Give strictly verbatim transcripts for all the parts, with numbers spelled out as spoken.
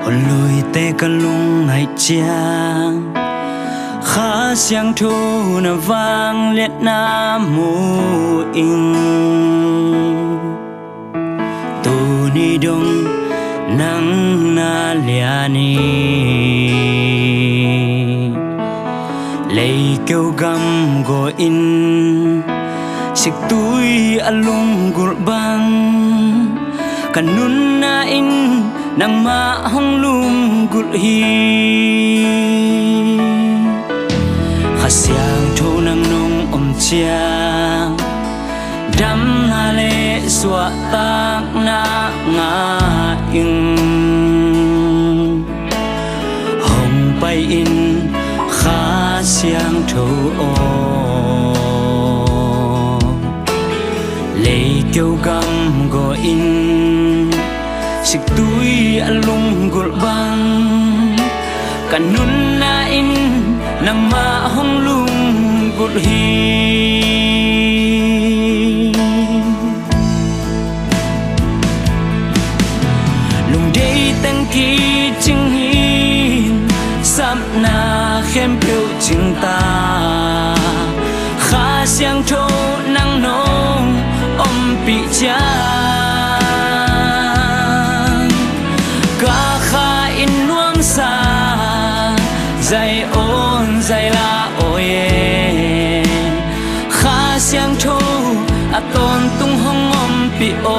Aw luite, ka lungngaih ciang Kha Siangtho na vangliatna mu ing. Tuni dong nang na lian hi. Leikeu gam gawh in siktui a lunggulh bang, ka nunna in nangmah hong lunggulh hi. Kha Siangtho nang nong om ciang damna le suahtakna ngah ing. Hong pai in Kha Siangtho aw. Leikeu gam gawh in siktui a lunggulh bang, ka nunna in nangmah hong lunggulh hi. Lungdei teng kicing hi, sapna khempeuh cing ta. Kha Siangtho nang nong ompih ciang, ka kha in nuamsa, zai awn zai la awi e. Kha Siangtho a tawntung hong ompih aw.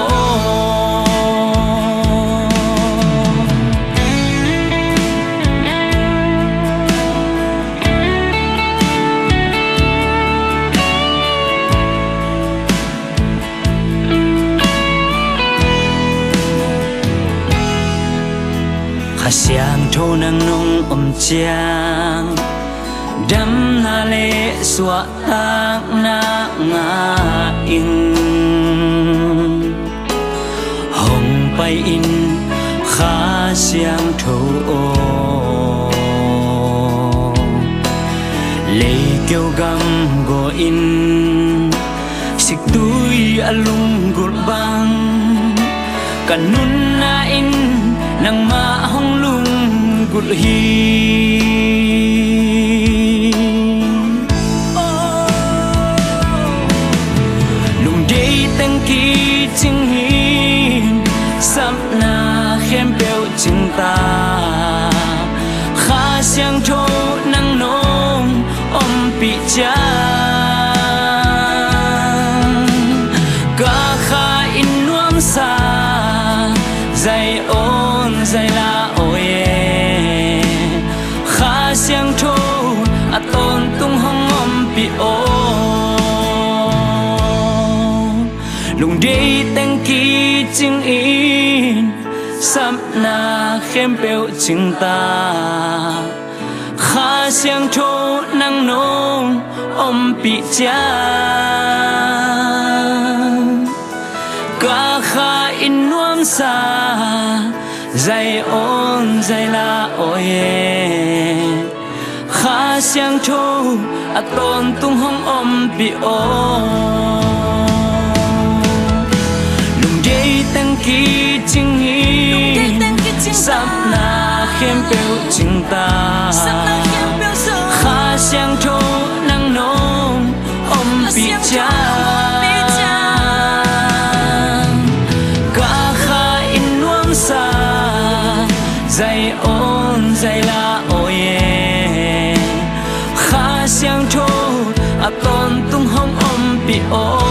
Kha Siangtho nang nong om ciang, damna le suahtakna ngah ing. Hong pai in Kha Siangtho aw. Leikeu gam gawh in siktui a lunggulh bang, ka nunna in nangmah hong lunggulh hi. Lungdei teng kicing hi, sapna khempeuh cing ta. Kha Siangtho nang nong ompih ciang, ka kha in nuamsa, zai awn zai la awi e. Kha Siangtho a tawntung hong ompih aw. Lungdei teng kicing in, sapna khempeuh cing ta. Kha Siangtho nang nong ompih ciang, ka kha in nuamsa, zai awn zai la awi e. Kha Siangtho a tawntung hong ompih aw. Lungdei teng kicing hi, sapna khempeuh cing ta. Kha Siangtho nang nong ompih ciang, ka kha in nuamsa, zai awn zai la awi e. Kha Siangtho a tawntung hong ompih aw.